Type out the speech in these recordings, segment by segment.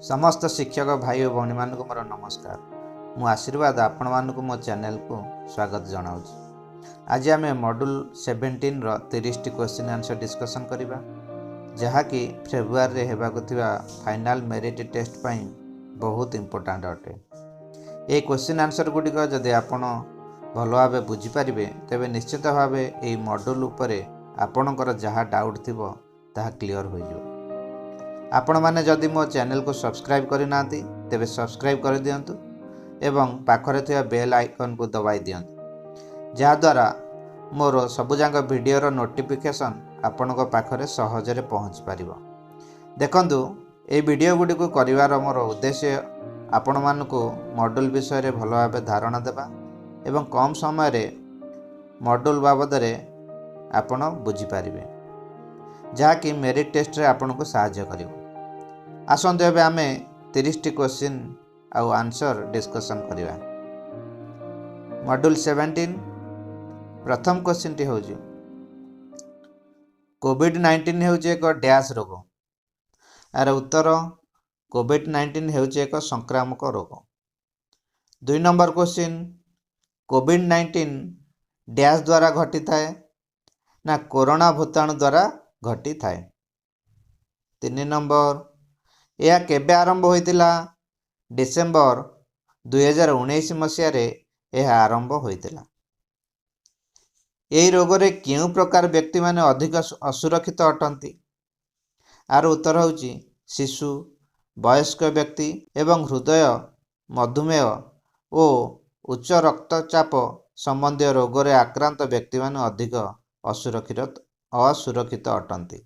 ସମସ୍ତ ଶିକ୍ଷକ ଭାଇ ଓ ଭଉଣୀମାନଙ୍କୁ ମୋର ନମସ୍କାର। ମୁଁ ଆଶୀର୍ବାଦ ଆପଣମାନଙ୍କୁ ମୋ ଚ୍ୟାନେଲକୁ ସ୍ୱାଗତ ଜଣାଉଛି। ଆଜି ଆମେ ମଡ୍ୟୁଲ୍ 17ର 30ଟି କ୍ୱେଶ୍ଚିନ୍ ଆନ୍ସର୍ ଡିସ୍କସନ୍ କରିବା, ଯାହାକି ଫେବୃଆରୀରେ ହେବାକୁ ଥିବା ଫାଇନାଲ୍ ମେରିଟ୍ ଟେଷ୍ଟ ପାଇଁ ବହୁତ ଇମ୍ପୋର୍ଟାଣ୍ଟ ଅଟେ। ଏହି କ୍ୱେଶ୍ଚିନ୍ ଆନ୍ସର୍ ଗୁଡ଼ିକ ଯଦି ଆପଣ ଭଲ ଭାବେ ବୁଝିପାରିବେ, ତେବେ ନିଶ୍ଚିତ ଭାବେ ଏହି ମଡ୍ୟୁଲ୍ ଉପରେ ଆପଣଙ୍କର ଯାହା ଡାଉଟ୍ ଥିବ ତାହା କ୍ଲିଅର୍ ହୋଇଯିବ। ଆପଣମାନେ ଯଦି ମୋ ଚ୍ୟାନେଲକୁ ସବସ୍କ୍ରାଇବ୍ କରିନାହାନ୍ତି, ତେବେ ସବସ୍କ୍ରାଇବ୍ କରିଦିଅନ୍ତୁ ଏବଂ ପାଖରେ ଥିବା ବେଲ୍ ଆଇକନ୍କୁ ଦବାଇ ଦିଅନ୍ତୁ, ଯାହାଦ୍ୱାରା ମୋର ସବୁଯାକ ଭିଡ଼ିଓର ନୋଟିଫିକେସନ୍ ଆପଣଙ୍କ ପାଖରେ ସହଜରେ ପହଞ୍ଚି ପାରିବ। ଦେଖନ୍ତୁ, ଏହି ଭିଡ଼ିଓ ଗୁଡ଼ିକୁ କରିବାର ମୋର ଉଦ୍ଦେଶ୍ୟ ଆପଣମାନଙ୍କୁ ମଡ୍ୟୁଲ୍ ବିଷୟରେ ଭଲ ଭାବେ ଧାରଣା ଦେବା ଏବଂ କମ୍ ସମୟରେ ମଡ୍ୟୁଲ୍ ବାବଦରେ ଆପଣ ବୁଝିପାରିବେ, ଯାହାକି ମେରିଟ୍ ଟେଷ୍ଟରେ ଆପଣଙ୍କୁ ସାହାଯ୍ୟ କରିବ। ଆସନ୍ତୁ, ଏବେ ଆମେ 30ଟି କ୍ୱେଶ୍ଚିନ୍ ଆଉ ଆନ୍ସର୍ ଡିସ୍କସନ୍ କରିବା। ମଡ୍ୟୁଲ୍ 17 ପ୍ରଥମ କ୍ୱେଶ୍ଚିନ୍ଟି ହେଉଛି, କୋଭିଡ଼-19 ହେଉଛି ଏକ ଡ୍ୟାସ୍ ରୋଗ। ଏହାର ଉତ୍ତର, କୋଭିଡ଼-19 ହେଉଛି ଏକ ସଂକ୍ରାମକ ରୋଗ। 2 ନମ୍ବର କ୍ୱେଶ୍ଚିନ୍, କୋଭିଡ଼-19 ଡ୍ୟାସ୍ ଦ୍ୱାରା ଘଟିଥାଏ। ନା, କରୋନା ଭୂତାଣୁ ଦ୍ୱାରା ଘଟିଥାଏ। 3 ନମ୍ବର, ଏହା କେବେ ଆରମ୍ଭ ହୋଇଥିଲା? ଡିସେମ୍ବର 2019 ମସିହାରେ ଏହା ଆରମ୍ଭ ହୋଇଥିଲା। ଏହି ରୋଗରେ କେଉଁ ପ୍ରକାର ବ୍ୟକ୍ତିମାନେ ଅଧିକ ଅସୁରକ୍ଷିତ ଅଟନ୍ତି? ଏହାର ଉତ୍ତର ହେଉଛି ଶିଶୁ, ବୟସ୍କ ବ୍ୟକ୍ତି ଏବଂ ହୃଦୟ, ମଧୁମେହ ଓ ଉଚ୍ଚ ରକ୍ତଚାପ ସମ୍ବନ୍ଧୀୟ ରୋଗରେ ଆକ୍ରାନ୍ତ ବ୍ୟକ୍ତିମାନେ ଅଧିକ ଅସୁରକ୍ଷିତ ଅଟନ୍ତି।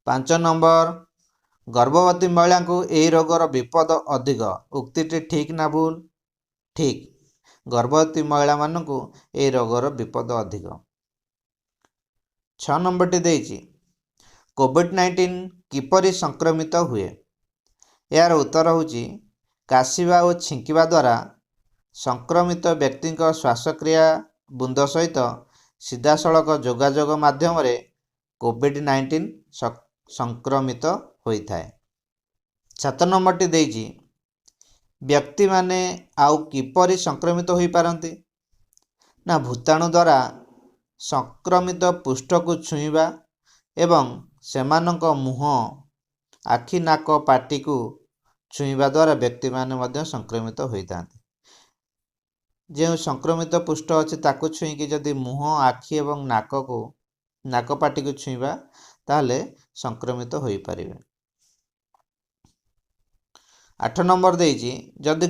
5 ନମ୍ବର, ଗର୍ଭବତୀ ମହିଳାଙ୍କୁ ଏହି ରୋଗର ବିପଦ ଅଧିକ, ଉକ୍ତିଟି ଠିକ୍ ନା ଭୁଲ? ଠିକ୍। ଗର୍ଭବତୀ ମହିଳାମାନଙ୍କୁ ଏହି ରୋଗର ବିପଦ ଅଧିକ। 6 ନମ୍ବରଟି ଦେଇଛି, କୋଭିଡ଼-19 କିପରି ସଂକ୍ରମିତ ହୁଏ? ଏହାର ଉତ୍ତର ହେଉଛି କାଶିବା ଓ ଛିଙ୍କିବା ଦ୍ୱାରା ସଂକ୍ରମିତ ବ୍ୟକ୍ତିଙ୍କ ଶ୍ୱାସକ୍ରିୟା ବୁନ୍ଦ ସହିତ ସିଧାସଳଖ ଯୋଗାଯୋଗ ମାଧ୍ୟମରେ କୋଭିଡ଼-19 ସଂକ୍ରମିତ ହୋଇଥାଏ। 7 ନମ୍ବରଟି ଦେଇଛି, ବ୍ୟକ୍ତିମାନେ ଆଉ କିପରି ସଂକ୍ରମିତ ହୋଇପାରନ୍ତି? ନା, ଭୂତାଣୁ ଦ୍ୱାରା ସଂକ୍ରମିତ ପୃଷ୍ଠକୁ ଛୁଇଁବା ଏବଂ ସେମାନଙ୍କ ମୁହଁ, ଆଖି, ନାକ, ପାଟିକୁ ଛୁଇଁବା ଦ୍ୱାରା ବ୍ୟକ୍ତିମାନେ ମଧ୍ୟ ସଂକ୍ରମିତ ହୋଇଥାନ୍ତି। ଯେଉଁ ସଂକ୍ରମିତ ପୃଷ୍ଠ ଅଛି, ତାକୁ ଛୁଇଁକି ଯଦି ମୁହଁ, ଆଖି ଏବଂ ନାକ, ପାଟିକୁ ଛୁଇଁବା, ତାହେଲେ ସଂକ୍ରମିତ ହୋଇପାରିବେ। 8 ନମ୍ବର ଦେଇଛି, ଯଦି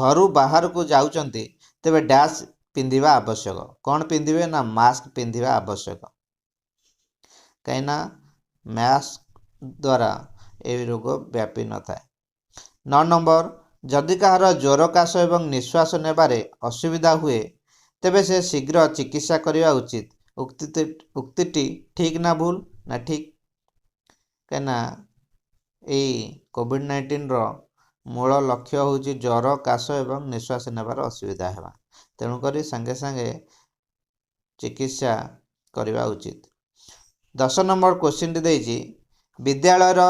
ଘରୁ ବାହାରକୁ ଯାଉଛନ୍ତି, ତେବେ ଡ୍ୟାସ୍ ପିନ୍ଧିବା ଆବଶ୍ୟକ। କ'ଣ ପିନ୍ଧିବେ? ନା, ମାସ୍କ ପିନ୍ଧିବା ଆବଶ୍ୟକ, କାହିଁକିନା ମାସ୍କ ଦ୍ୱାରା ଏହି ରୋଗ ବ୍ୟାପି ନଥାଏ। 9 ନମ୍ବର, ଯଦି କାହାର ଜ୍ୱର, କାଶ ଏବଂ ନିଶ୍ୱାସ ନେବାରେ ଅସୁବିଧା ହୁଏ, ତେବେ ସେ ଶୀଘ୍ର ଚିକିତ୍ସା କରିବା ଉଚିତ, ଉକ୍ତିଟି ଠିକ୍ ନା ଭୁଲ? ନା, ଠିକ୍, କାହିଁକିନା ଏଇ କୋଭିଡ଼-19ର ମୂଳ ଲକ୍ଷ୍ୟ ହେଉଛି ଜ୍ୱର, କାଶ ଏବଂ ନିଶ୍ୱାସ ନେବାର ଅସୁବିଧା ହେବା। ତେଣୁକରି ସାଙ୍ଗେ ସାଙ୍ଗେ ଚିକିତ୍ସା କରିବା ଉଚିତ। 10 ନମ୍ବର କ୍ୱେଶ୍ଚିନ୍ଟି ଦେଇଛି, ବିଦ୍ୟାଳୟର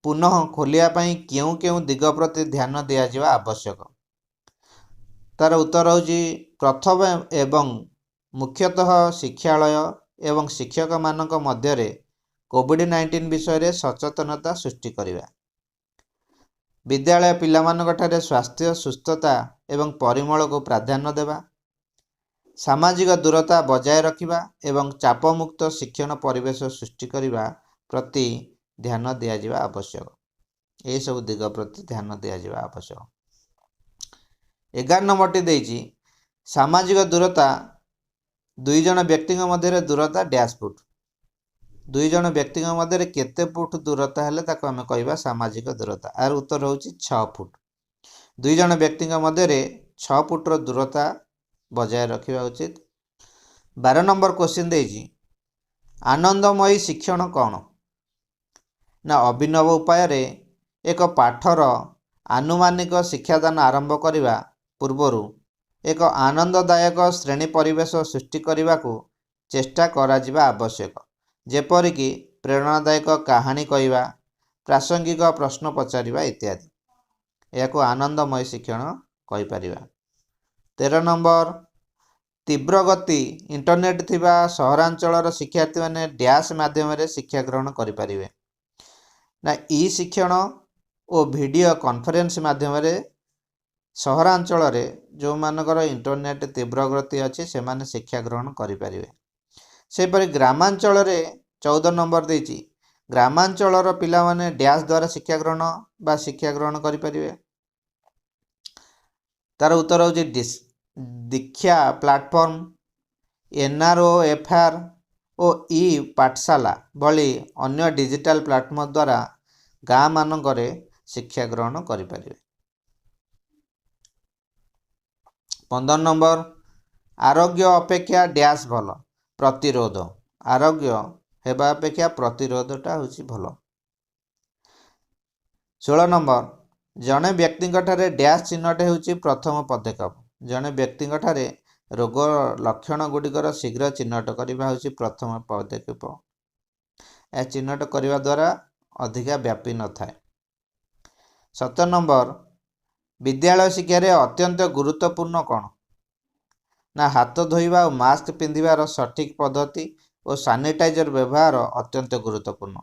ପୁନଃ ଖୋଲିବା ପାଇଁ କେଉଁ କେଉଁ ଦିଗ ପ୍ରତି ଧ୍ୟାନ ଦିଆଯିବା ଆବଶ୍ୟକ? ତାର ଉତ୍ତର ହେଉଛି ପ୍ରଥମ ଏବଂ ମୁଖ୍ୟତଃ ଶିକ୍ଷାଳୟ ଏବଂ ଶିକ୍ଷକମାନଙ୍କ ମଧ୍ୟରେ କୋଭିଡ଼-19 ବିଷୟରେ ସଚେତନତା ସୃଷ୍ଟି କରିବା। ବିଦ୍ୟାଳୟ ପିଲାମାନଙ୍କଠାରେ ସ୍ୱାସ୍ଥ୍ୟ, ସୁସ୍ଥତା ଏବଂ ପରିମଳକୁ ପ୍ରାଧାନ୍ୟ ଦେବା। ସାମାଜିକ ଦୂରତା ବଜାୟ ରଖିବା ଏବଂ ଚାପମୁକ୍ତ ଶିକ୍ଷଣ ପରିବେଶ ସୃଷ୍ଟି କରିବା ପ୍ରତି ଧ୍ୟାନ ଦିଆଯିବା ଆବଶ୍ୟକ। ଏହିସବୁ ଦିଗ ପ୍ରତି ଧ୍ୟାନ ଦିଆଯିବା ଆବଶ୍ୟକ। 11 ନମ୍ବରଟି ଦେଇଛି, ସାମାଜିକ ଦୂରତା ଦୁଇ ଜଣ ବ୍ୟକ୍ତିଙ୍କ ମଧ୍ୟରେ ଦୂରତା ଡ୍ୟାସ୍ ଫୁଟ। ଦୁଇ ଜଣ ବ୍ୟକ୍ତିଙ୍କ ମଧ୍ୟରେ କେତେ ଫୁଟ ଦୂରତା ହେଲେ ତାକୁ ଆମେ କହିବା ସାମାଜିକ ଦୂରତା? ଏହାର ଉତ୍ତର ହେଉଛି 6 ଫୁଟ। ଦୁଇ ଜଣ ବ୍ୟକ୍ତିଙ୍କ ମଧ୍ୟରେ 6 ଫୁଟର ଦୂରତା ବଜାୟ ରଖିବା ଉଚିତ। 12 ନମ୍ବର କ୍ୱେଶ୍ଚିନ୍ ଦେଇଛି, ଆନନ୍ଦମୟୀ ଶିକ୍ଷଣ କ'ଣ? ନା, ଅଭିନବ ଉପାୟରେ ଏକ ପାଠର ଆନୁଷ୍ଠାନିକ ଶିକ୍ଷାଦାନ ଆରମ୍ଭ କରିବା ପୂର୍ବରୁ ଏକ ଆନନ୍ଦଦାୟକ ଶ୍ରେଣୀ ପରିବେଶ ସୃଷ୍ଟି କରିବାକୁ ଚେଷ୍ଟା କରାଯିବା ଆବଶ୍ୟକ, ଯେପରିକି ପ୍ରେରଣାଦାୟକ କାହାଣୀ କହିବା, ପ୍ରାସଙ୍ଗିକ ପ୍ରଶ୍ନ ପଚାରିବା ଇତ୍ୟାଦି। ଏହାକୁ ଆନନ୍ଦମୟ ଶିକ୍ଷଣ କହିପାରିବା। 13 ନମ୍ବର, ତୀବ୍ର ଗତି ଇଣ୍ଟରନେଟ୍ ଥିବା ସହରାଞ୍ଚଳର ଶିକ୍ଷାର୍ଥୀମାନେ ଡ୍ୟାସ୍ ମାଧ୍ୟମରେ ଶିକ୍ଷା ଗ୍ରହଣ କରିପାରିବେ। ନା, ଇ ଶିକ୍ଷଣ ଓ ଭିଡ଼ିଓ କନଫରେନ୍ସ ମାଧ୍ୟମରେ ସହରାଞ୍ଚଳରେ ଯେଉଁମାନଙ୍କର ଇଣ୍ଟରନେଟ୍ ତୀବ୍ର ଗତି ଅଛି, ସେମାନେ ଶିକ୍ଷା ଗ୍ରହଣ କରିପାରିବେ। ସେହିପରି ଗ୍ରାମାଞ୍ଚଳରେ 14 ନମ୍ବର ଦେଇଛି, ଗ୍ରାମାଞ୍ଚଳର ପିଲାମାନେ ଡ୍ୟାସ୍ ଦ୍ୱାରା ଶିକ୍ଷା ଗ୍ରହଣ ବା ଶିକ୍ଷା ଗ୍ରହଣ କରିପାରିବେ। ତାର ଉତ୍ତର ହେଉଛି ଦୀକ୍ଷା ପ୍ଲାଟଫର୍ମ, ଏନ୍ଆର୍ଓଏଫ୍ଆର୍ ଓ ଇ ପାଠଶାଲା ଭଳି ଅନ୍ୟ ଡିଜିଟାଲ ପ୍ଲାଟଫର୍ମ ଦ୍ୱାରା ଗାଁମାନଙ୍କରେ ଶିକ୍ଷା ଗ୍ରହଣ କରିପାରିବେ। 15 ନମ୍ବର, ଆରୋଗ୍ୟ ଅପେକ୍ଷା ଡ୍ୟାସ୍ ଭଲ? ପ୍ରତିରୋଧ। ଆରୋଗ୍ୟ ହେବା ଅପେକ୍ଷା ପ୍ରତିରୋଧଟା ହେଉଛି ଭଲ। 16 ନମ୍ବର, ଜଣେ ବ୍ୟକ୍ତିଙ୍କଠାରେ ଡ୍ୟାସ୍ ଚିହ୍ନଟ ହେଉଛି ପ୍ରଥମ ପଦକ୍ଷେପ। ଜଣେ ବ୍ୟକ୍ତିଙ୍କଠାରେ ରୋଗ ଲକ୍ଷଣ ଗୁଡ଼ିକର ଶୀଘ୍ର ଚିହ୍ନଟ କରିବା ହେଉଛି ପ୍ରଥମ ପଦକ୍ଷେପ। ଏହା ଚିହ୍ନଟ କରିବା ଦ୍ୱାରା ଅଧିକା ବ୍ୟାପି ନଥାଏ। 17 ନମ୍ବର, ବିଦ୍ୟାଳୟ ଶିକ୍ଷାରେ ଅତ୍ୟନ୍ତ ଗୁରୁତ୍ୱପୂର୍ଣ୍ଣ କ'ଣ? ନା, ହାତ ଧୋଇବା ଓ ମାସ୍କ ପିନ୍ଧିବାର ସଠିକ୍ ପଦ୍ଧତି ଓ ସାନିଟାଇଜର ବ୍ୟବହାର ଅତ୍ୟନ୍ତ ଗୁରୁତ୍ୱପୂର୍ଣ୍ଣ।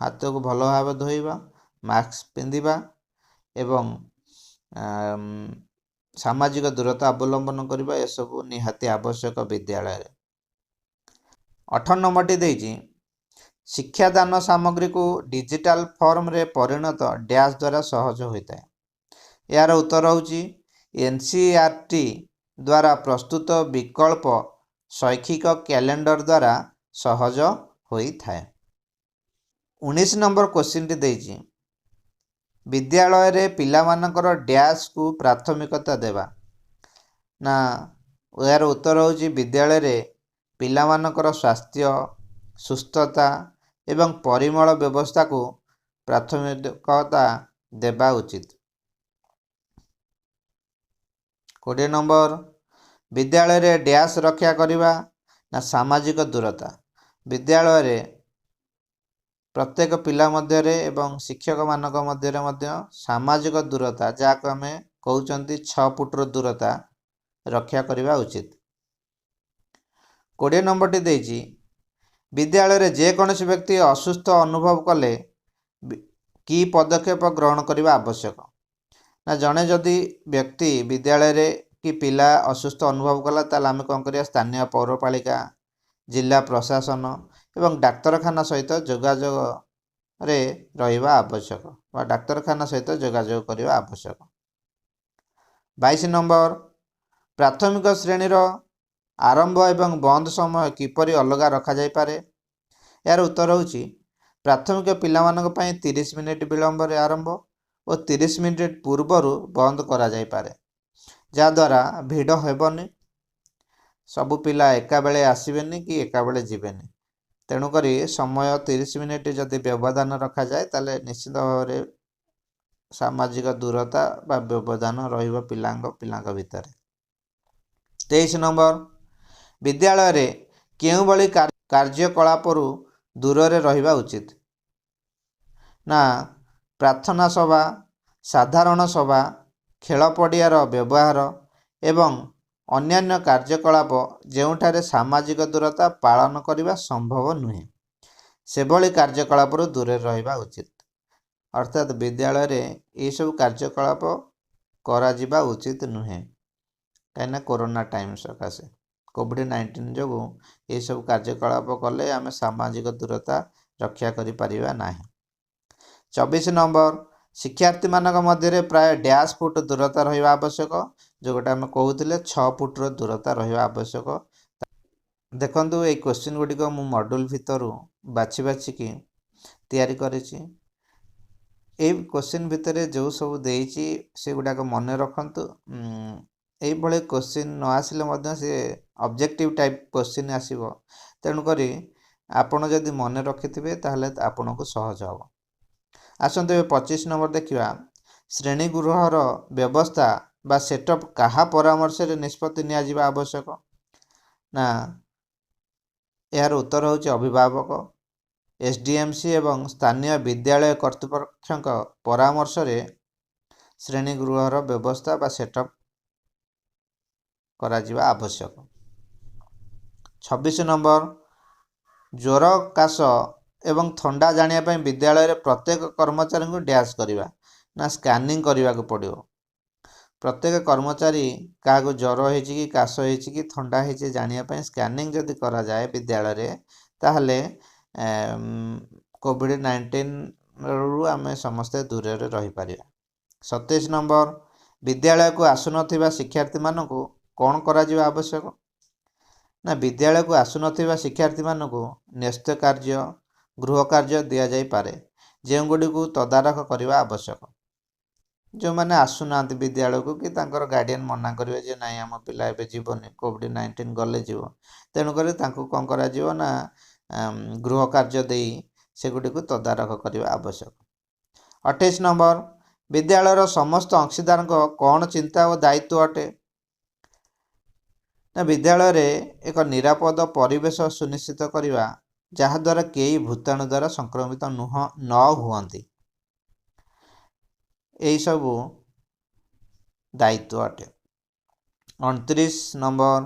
ହାତକୁ ଭଲ ଭାବେ ଧୋଇବା, ମାସ୍କ ପିନ୍ଧିବା ଏବଂ ସାମାଜିକ ଦୂରତା ଅବଲମ୍ବନ କରିବା, ଏସବୁ ନିହାତି ଆବଶ୍ୟକ ବିଦ୍ୟାଳୟରେ। 18 ନମ୍ବରଟି ଦେଇଛି, ଶିକ୍ଷାଦାନ ସାମଗ୍ରୀକୁ ଡିଜିଟାଲ ଫର୍ମରେ ପରିଣତ ଡ୍ୟାସ୍ ଦ୍ୱାରା ସହଜ ହୋଇଥାଏ। ଏହାର ଉତ୍ତର ହେଉଛି ଏନ୍ସିଇଆର୍ଟି ଦ୍ୱାରା ପ୍ରସ୍ତୁତ ବିକଳ୍ପ ଶୈକ୍ଷିକ କ୍ୟାଲେଣ୍ଡର ଦ୍ୱାରା ସହଜ ହୋଇଥାଏ। 19 ନମ୍ବର କୋଶ୍ଚିନ୍ଟି ଦେଇଛି, ବିଦ୍ୟାଳୟରେ ପିଲାମାନଙ୍କର ଡ୍ୟାସ୍କୁ ପ୍ରାଥମିକତା ଦେବା। ନା, ଏହାର ଉତ୍ତର ହେଉଛି ବିଦ୍ୟାଳୟରେ ପିଲାମାନଙ୍କର ସ୍ୱାସ୍ଥ୍ୟ, ସୁସ୍ଥତା ଏବଂ ପରିମଳ ବ୍ୟବସ୍ଥାକୁ ପ୍ରାଥମିକତା ଦେବା ଉଚିତ। 20 ନମ୍ବର, ବିଦ୍ୟାଳୟରେ ଡ୍ୟାସ୍ ରକ୍ଷା କରିବା। ନା, ସାମାଜିକ ଦୂରତା। ବିଦ୍ୟାଳୟରେ ପ୍ରତ୍ୟେକ ପିଲା ମଧ୍ୟରେ ଏବଂ ଶିକ୍ଷକମାନଙ୍କ ମଧ୍ୟରେ ମଧ୍ୟ ସାମାଜିକ ଦୂରତା, ଯାହାକୁ ଆମେ କହୁଛନ୍ତି 6 ଫୁଟର ଦୂରତା, ରକ୍ଷା କରିବା ଉଚିତ। 20 ନମ୍ବରଟି ଦେଇଛି, ବିଦ୍ୟାଳୟରେ ଯେକୌଣସି ବ୍ୟକ୍ତି ଅସୁସ୍ଥ ଅନୁଭବ କଲେ କି ପଦକ୍ଷେପ ଗ୍ରହଣ କରିବା ଆବଶ୍ୟକ? ନା, ଜଣେ ଯଦି ବ୍ୟକ୍ତି ବିଦ୍ୟାଳୟରେ କି ପିଲା ଅସୁସ୍ଥ ଅନୁଭବ କଲା, ତାହେଲେ ଆମେ କ'ଣ କରିବା? ସ୍ଥାନୀୟ ପୌରପାଳିକା, ଜିଲ୍ଲା ପ୍ରଶାସନ ଏବଂ ଡାକ୍ତରଖାନା ସହିତ ଯୋଗାଯୋଗରେ ରହିବା ଆବଶ୍ୟକ ବା ଡାକ୍ତରଖାନା ସହିତ ଯୋଗାଯୋଗ କରିବା ଆବଶ୍ୟକ। 22 ନମ୍ବର, ପ୍ରାଥମିକ ଶ୍ରେଣୀର ଆରମ୍ଭ ଏବଂ ବନ୍ଦ ସମୟ କିପରି ଅଲଗା ରଖାଯାଇପାରେ? ଏହାର ଉତ୍ତର ହେଉଛି ପ୍ରାଥମିକ ପିଲାମାନଙ୍କ ପାଇଁ 30 ମିନିଟ୍ ବିଳମ୍ବରେ ଆରମ୍ଭ ଓ 30 ମିନିଟ୍ ପୂର୍ବରୁ ବନ୍ଦ କରାଯାଇପାରେ, ଯାହାଦ୍ୱାରା ଭିଡ଼ ହେବନି, ସବୁ ପିଲା ଏକାବେଳେ ଆସିବେନି କି ଏକାବେଳେ ଯିବେନି। ତେଣୁକରି ସମୟ 30 ମିନିଟ୍ ଯଦି ବ୍ୟବଧାନ ରଖାଯାଏ, ତାହେଲେ ନିଶ୍ଚିତ ଭାବରେ ସାମାଜିକ ଦୂରତା ବା ବ୍ୟବଧାନ ରହିବ ପିଲାଙ୍କ ପିଲାଙ୍କ ଭିତରେ। 23 ନମ୍ବର, ବିଦ୍ୟାଳୟରେ କେଉଁଭଳି କାର୍ଯ୍ୟକଳାପରୁ ଦୂରରେ ରହିବା ଉଚିତ? ନା, ପ୍ରାର୍ଥନା ସଭା, ସାଧାରଣ ସଭା, ଖେଳ ପଡ଼ିଆର ବ୍ୟବହାର ଏବଂ ଅନ୍ୟାନ୍ୟ କାର୍ଯ୍ୟକଳାପ ଯେଉଁଠାରେ ସାମାଜିକ ଦୂରତା ପାଳନ କରିବା ସମ୍ଭବ ନୁହେଁ, ସେଭଳି କାର୍ଯ୍ୟକଳାପରୁ ଦୂରରେ ରହିବା ଉଚିତ। ଅର୍ଥାତ୍ ବିଦ୍ୟାଳୟରେ ଏହିସବୁ କାର୍ଯ୍ୟକଳାପ କରାଯିବା ଉଚିତ ନୁହେଁ, କାହିଁକିନା କୋରୋନା ଟାଇମ୍ ସକାଶେ କୋଭିଡ଼-19 ଯୋଗୁଁ ଏହିସବୁ କାର୍ଯ୍ୟକଳାପ କଲେ ଆମେ ସାମାଜିକ ଦୂରତା ରକ୍ଷା କରିପାରିବା ନାହିଁ। 24 ନମ୍ବର, ଶିକ୍ଷାର୍ଥୀମାନଙ୍କ ମଧ୍ୟରେ ପ୍ରାୟ ଡ୍ୟାସ୍ ଫୁଟ ଦୂରତା ରହିବା ଆବଶ୍ୟକ। ଯେଉଁଟା ଆମେ କହୁଥିଲେ, 6 ଫୁଟର ଦୂରତା ରହିବା ଆବଶ୍ୟକ। ଦେଖନ୍ତୁ, ଏଇ କୋଶ୍ଚିନ୍ ଗୁଡ଼ିକ ମୁଁ ମଡୁଲ୍ ଭିତରୁ ବାଛି ବାଛିକି ତିଆରି କରିଛି। ଏଇ କୋଶ୍ଚିନ୍ ଭିତରେ ଯେଉଁ ସବୁ ଦେଇଛି, ସେଗୁଡ଼ାକ ମନେ ରଖନ୍ତୁ। ଏଇଭଳି କୋଶ୍ଚିନ୍ ନ ଆସିଲେ ମଧ୍ୟ ସେ ଅବଜେକ୍ଟିଭ୍ ଟାଇପ୍ କୋଶ୍ଚିନ୍ ଆସିବ, ତେଣୁକରି ଆପଣ ଯଦି ମନେ ରଖିଥିବେ ତାହେଲେ ଆପଣଙ୍କୁ ସହଜ ହେବ। ଆସନ୍ତୁ ଏବେ 25 ନମ୍ବର ଦେଖିବା। ଶ୍ରେଣୀଗୃହର ବ୍ୟବସ୍ଥା ବା ସେଟଅପ୍ କାହା ପରାମର୍ଶରେ ନିଷ୍ପତ୍ତି ନିଆଯିବା ଆବଶ୍ୟକ? ନା, ଏହାର ଉତ୍ତର ହେଉଛି ଅଭିଭାବକ SDMC ଏବଂ ସ୍ଥାନୀୟ ବିଦ୍ୟାଳୟ କର୍ତ୍ତୃପକ୍ଷଙ୍କ ପରାମର୍ଶରେ ଶ୍ରେଣୀଗୃହର ବ୍ୟବସ୍ଥା ବା ସେଟଅପ୍ କରାଯିବା ଆବଶ୍ୟକ। 26 ନମ୍ବର, ଜ୍ୱର, କାଶ ଏବଂ ଥଣ୍ଡା ଜାଣିବା ପାଇଁ ବିଦ୍ୟାଳୟରେ ପ୍ରତ୍ୟେକ କର୍ମଚାରୀଙ୍କୁ ଡ୍ୟାସ୍ କରିବା ନା ସ୍କାନିଂ କରିବାକୁ ପଡ଼ିବ। ପ୍ରତ୍ୟେକ କର୍ମଚାରୀ କାହାକୁ ଜ୍ୱର ହେଇଛି କି କାଶ ହେଇଛି କି ଥଣ୍ଡା ହେଇଛି ଜାଣିବା ପାଇଁ ସ୍କାନିଂ ଯଦି କରାଯାଏ ବିଦ୍ୟାଳୟରେ, ତାହେଲେ କୋଭିଡ଼-19ରୁ ଆମେ ସମସ୍ତେ ଦୂରରେ ରହିପାରିବା। 27 ନମ୍ବର, ବିଦ୍ୟାଳୟକୁ ଆସୁନଥିବା ଶିକ୍ଷାର୍ଥୀମାନଙ୍କୁ କ'ଣ କରାଯିବା ଆବଶ୍ୟକ ନା ବିଦ୍ୟାଳୟକୁ ଆସୁନଥିବା ଶିକ୍ଷାର୍ଥୀମାନଙ୍କୁ ନ୍ୟସ୍ତ କାର୍ଯ୍ୟ, ଗୃହ କାର୍ଯ୍ୟ ଦିଆଯାଇପାରେ, ଯେଉଁଗୁଡ଼ିକୁ ତଦାରଖ କରିବା ଆବଶ୍ୟକ। ଯେଉଁମାନେ ଆସୁନାହାନ୍ତି ବିଦ୍ୟାଳୟକୁ କି ତାଙ୍କର ଗାର୍ଡ଼ିଆନ୍ ମନା କରିବେ ଯେ ନାଇଁ, ଆମ ପିଲା ଏବେ ଯିବନି, କୋଭିଡ଼-19 ଗଲେ ଯିବ, ତେଣୁକରି ତାଙ୍କୁ କ'ଣ କରାଯିବ ନା ଗୃହ କାର୍ଯ୍ୟ ଦେଇ ସେଗୁଡ଼ିକୁ ତଦାରଖ କରିବା ଆବଶ୍ୟକ। 28 ନମ୍ବର, ବିଦ୍ୟାଳୟର ସମସ୍ତ ଅଂଶୀଦାରଙ୍କ କ'ଣ ଚିନ୍ତା ଓ ଦାୟିତ୍ୱ ଅଟେ ନା ବିଦ୍ୟାଳୟରେ ଏକ ନିରାପଦ ପରିବେଶ ସୁନିଶ୍ଚିତ କରିବା, ଯାହାଦ୍ୱାରା କେହି ଭୂତାଣୁ ଦ୍ୱାରା ସଂକ୍ରମିତ ନ ହୁଅନ୍ତି, ଏହିସବୁ ଦାୟିତ୍ୱ ଅଟେ। 29 ନମ୍ବର,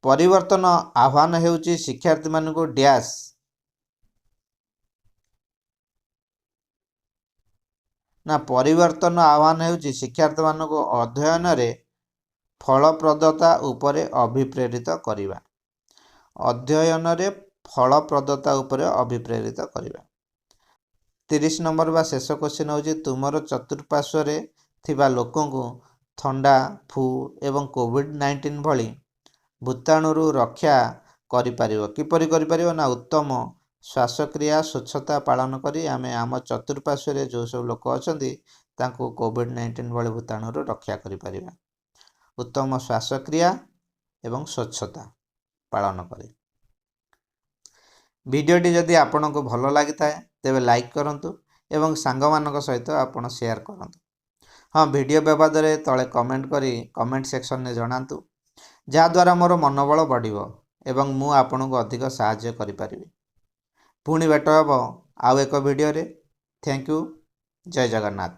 ପରିବର୍ତ୍ତନ ଆହ୍ୱାନ ହେଉଛି ଶିକ୍ଷାର୍ଥୀମାନଙ୍କୁ ଡ୍ୟାସ୍ ନା ପରିବର୍ତ୍ତନ ଆହ୍ୱାନ ହେଉଛି ଶିକ୍ଷାର୍ଥୀମାନଙ୍କୁ ଅଧ୍ୟୟନରେ ଫଳପ୍ରଦତା ଉପରେ ଅଭିପ୍ରେରିତ କରିବା। ଅଧ୍ୟୟନରେ ଫଳପ୍ରଦତା ଉପରେ ଅଭିପ୍ରେରିତ କରିବା। 30 ନମ୍ବର ବା ଶେଷ କ୍ୱେଶ୍ଚିନ୍ ହେଉଛି, ତୁମର ଚତୁଃପାର୍ଶ୍ୱରେ ଥିବା ଲୋକଙ୍କୁ ଥଣ୍ଡା, ଫୁ ଏବଂ କୋଭିଡ଼-19 ଭଳି ଭୂତାଣୁରୁ ରକ୍ଷା କରିପାରିବ। କିପରି କରିପାରିବ ନା ଉତ୍ତମ ଶ୍ୱାସକ୍ରିୟା, ସ୍ୱଚ୍ଛତା ପାଳନ କରି ଆମେ ଆମ ଚତୁଃପାର୍ଶ୍ୱରେ ଯେଉଁ ସବୁ ଲୋକ ଅଛନ୍ତି ତାଙ୍କୁ କୋଭିଡ଼-19 ଭଳି ଭୂତାଣୁରୁ ରକ୍ଷା କରିପାରିବା, ଉତ୍ତମ ଶ୍ୱାସକ୍ରିୟା ଏବଂ ସ୍ୱଚ୍ଛତା ପାଳନ କରି। ଭିଡ଼ିଓଟି ଯଦି ଆପଣଙ୍କୁ ଭଲ ଲାଗିଥାଏ, ତେବେ ଲାଇକ୍ କରନ୍ତୁ ଏବଂ ସାଙ୍ଗମାନଙ୍କ ସହିତ ଆପଣ ସେୟାର କରନ୍ତୁ। ହଁ, ଭିଡ଼ିଓ ବାବଦରେ ତଳେ କମେଣ୍ଟ କରି କମେଣ୍ଟ ସେକ୍ସନରେ ଜଣାନ୍ତୁ, ଯାହାଦ୍ୱାରା ମୋର ମନୋବଳ ବଢ଼ିବ ଏବଂ ମୁଁ ଆପଣଙ୍କୁ ଅଧିକ ସାହାଯ୍ୟ କରିପାରିବି। ପୁଣି ଭେଟ ହେବ ଆଉ ଏକ ଭିଡ଼ିଓରେ। Thank you. Jay Jagannath.